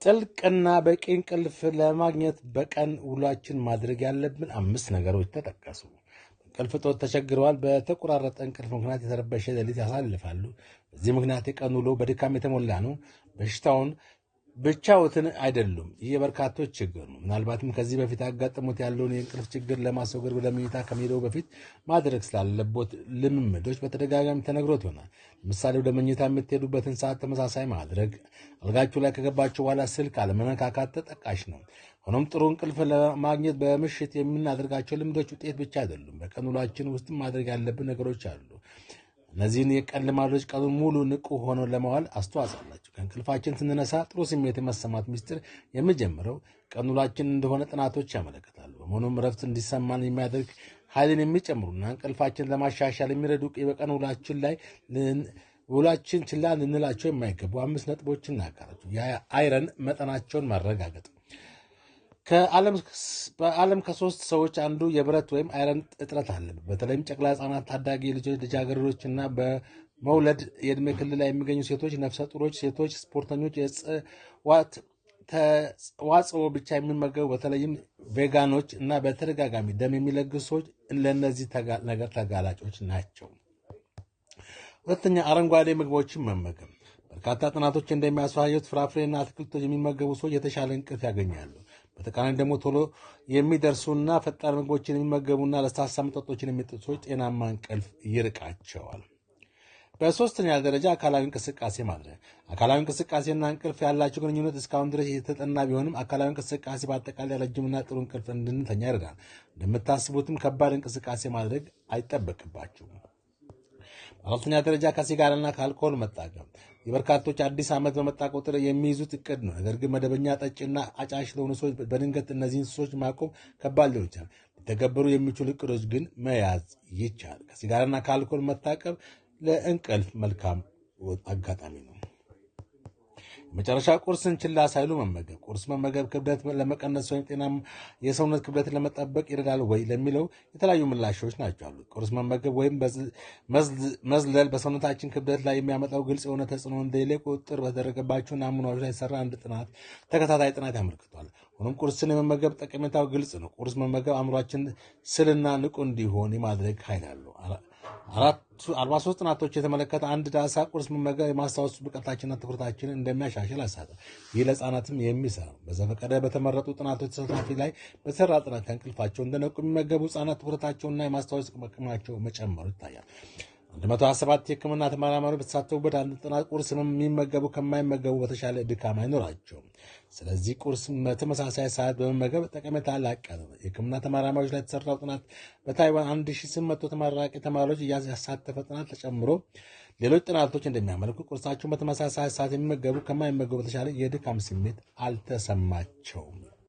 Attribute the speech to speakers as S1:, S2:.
S1: ጥልቅና በቂ እንቅልፍ ለማግኘት በቀን ውሏችን ማድረግ ያለብን 5 ነገሮች ተጠቀሱ። እንቅልፍ እጦት ተቸግረዋል። በተቆራረጠ እንቅልፍ ምክንያት የተረበሸ ሌሊት ያሳልፋሉ። በዚህ ምክንያት የቀን ውሎ በድካም የተሞላ ነው። በሽታውን ብቻዎትን አይደሉም። ይህ የበርካቶች ችግር ነው። ምናልባትም ከዚህ በፊት ያጋጠሙት ያለውን የእንቅልፍ ችግር ለማስወገድ ወደ መኝታ ከመሄደው በፊት ማድረግ ስላለቦት ልምምዶች በተደጋጋሚ ተነግሮት ይሆናል። ለምሳሌ ወደ መኝታ የምትሄዱበትን ሰዓት ተመሳሳይ ማድረግ፣ አልጋችሁ ላይ ከገባችሁ በኋላ ስልክ አለመነካካት ተጠቃሽ ነው። ሆኖም ጥሩ እንቅልፍ ለማግኘት በምሽት የምናደርጋቸው ልምዶች ውጤት ብቻ አይደሉም። በቀን ውሏችን ውስጥ ማድረግ ያለብን ነገሮች አሉ። እነዚህን የቀን ልማዶች ቀኑን ሙሉ ንቁ ሆኖ ለመዋል አስተዋጽኦ አላቸው። ከእንቅልፋችን ስንነሳ ጥሩ ስሜት የመሰማት ሚስጥር የሚጀምረው ቀን ውሏችን እንደሆነ ጥናቶች ያመለክታሉ። በመሆኑም እረፍት እንዲሰማን የሚያደርግ ኃይልን የሚጨምሩና እንቅልፋችን ለማሻሻል የሚረዱ በቀን ውሏችን ላይ ውሏችን ችላ ልንላቸው የማይገቡ 5 ነጥቦችን እናጋራችሁ። የ iron መጠናቸውን ማረጋገጥ። በዓለም ከ3 ሰዎች አንዱ የብረት ወይም iron እጥረት አለ። በተለይም ጨቅላ ሕጻናት፣ ታዳጊ ልጆች፣ ልጃገረዶችና በመውለድ የዕድሜ ክልል ላይ የሚገኙ ሴቶች፣ ነፍሰ ጡሮች ሴቶች፣ ስፖርተኞች፣ የእጽዋት ተዋጽኦ ብቻ የሚመገቡ በተለይም ቬጋኖች እና በተደጋጋሚ ደም የሚለግሱ ሰዎች ለእነዚህ ነገር ተጋላጮች ናቸው። ሁለተኛ፣ አረንጓዴ ምግቦችን መመገብ። በርካታ ጥናቶች እንደሚያሳዩት ፍራፍሬና አትክልቶች የሚመገቡ ሰዎች የተሻለ እንቅልፍ ያገኛሉ። በተቃራኒ ደግሞ ቶሎ የሚደርሱና ፈጣን ምግቦችን የሚመገቡና ለስላሳ መጠጦችን የሚጠጡ ሰዎች ጤናማ እንቅልፍ ይርቃቸዋል። በሶስተኛ ደረጃ አካላዊ እንቅስቃሴ ማድረግ። አካላዊ እንቅስቃሴና እንቅልፍ ያላቸው ግንኙነት እስካሁን ድረስ የተጠና ቢሆንም አካላዊ እንቅስቃሴ በአጠቃላይ ረጅምና ጥሩ እንቅልፍ እንድንተኛ ይረዳል። እንደምታስቡትም ከባድ እንቅስቃሴ ማድረግ አይጠበቅባችሁም። በአራተኛ ደረጃ ከሲጋራና ከአልኮል መታቀብ። የበርካቶች አዲስ ዓመት በመጣ ቁጥር የሚይዙት እቅድ ነው። ነገር ግን መደበኛ ጠጪና አጫሽ ለሆኑ ሰዎች በድንገት እነዚህን ሱሶች ማቆም ከባድ ሊሆን ይችላል። ሊተገበሩ የሚችሉ እቅዶች ግን መያዝ ይቻላል። ከሲጋራና ከአልኮል መታቀብ ለእንቅልፍ መልካም አጋጣሚ ነው። መጨረሻ ቁርስን ችላ ሳይሉ መመገብ። ቁርስ መመገብ ክብደት ለመቀነስ ወይም ጤናማ የሰውነት ክብደትን ለመጠበቅ ይረዳል ወይ ለሚለው የተለያዩ ምላሾች ናቸው አሉት። ቁርስ መመገብ ወይም መዝለል በሰውነታችን ክብደት ላይ የሚያመጣው ግልጽ የሆነ ተጽዕኖ እንደሌለ ቁጥጥር በተደረገባቸው ናሙናዎች ላይ የተሰራ አንድ ጥናት ተከታታይ ጥናት ያመልክቷል። ሆኖም ቁርስን የመመገብ ጠቀሜታው ግልጽ ነው። ቁርስ መመገብ አእምሯችን ስልና ንቁ እንዲሆን የማድረግ ኃይል አለው። 43 ጥናቶች የተመለከተ አንድ ዳሰሳ ቁርስ መመገብ የማስታወስ ብቃታችንና ትኩረታችንን እንደሚያሻሽል አሳይቷል። ይህ ለሕፃናትም የሚሰራ ነው። በዘፈቀደ በተመረጡ ጥናቶች ተሳታፊ ላይ በተሰራ ጥናት ከእንቅልፋቸው እንደነቁ የሚመገቡ ሕፃናት ትኩረታቸውና የማስታወስ አቅማቸው መጨመሩ ይታያል። 127 የሕክምና ተመራማሪዎች በተሳተፉበት አንድ ጥናት ቁርስ የሚመገቡ ከማይመገቡ በተሻለ ድካም አይኖራቸውም። ስለዚህ ቁርስ በተመሳሳይ ሰዓት በመመገብ ጠቀሜታ ላቅ ያለ ነው። የሕክምና ተመራማሪዎች ላይ የተሰራው ጥናት በታይዋን 1800 ተመራቂ ተማሪዎች ያሳተፈ ጥናት ተጨምሮ ሌሎች ጥናቶች እንደሚያመለክቱ ቁርሳቸውን በተመሳሳይ ሰዓት የሚመገቡ ከማይመገቡ በተሻለ የድካም ስሜት አልተሰማቸውም።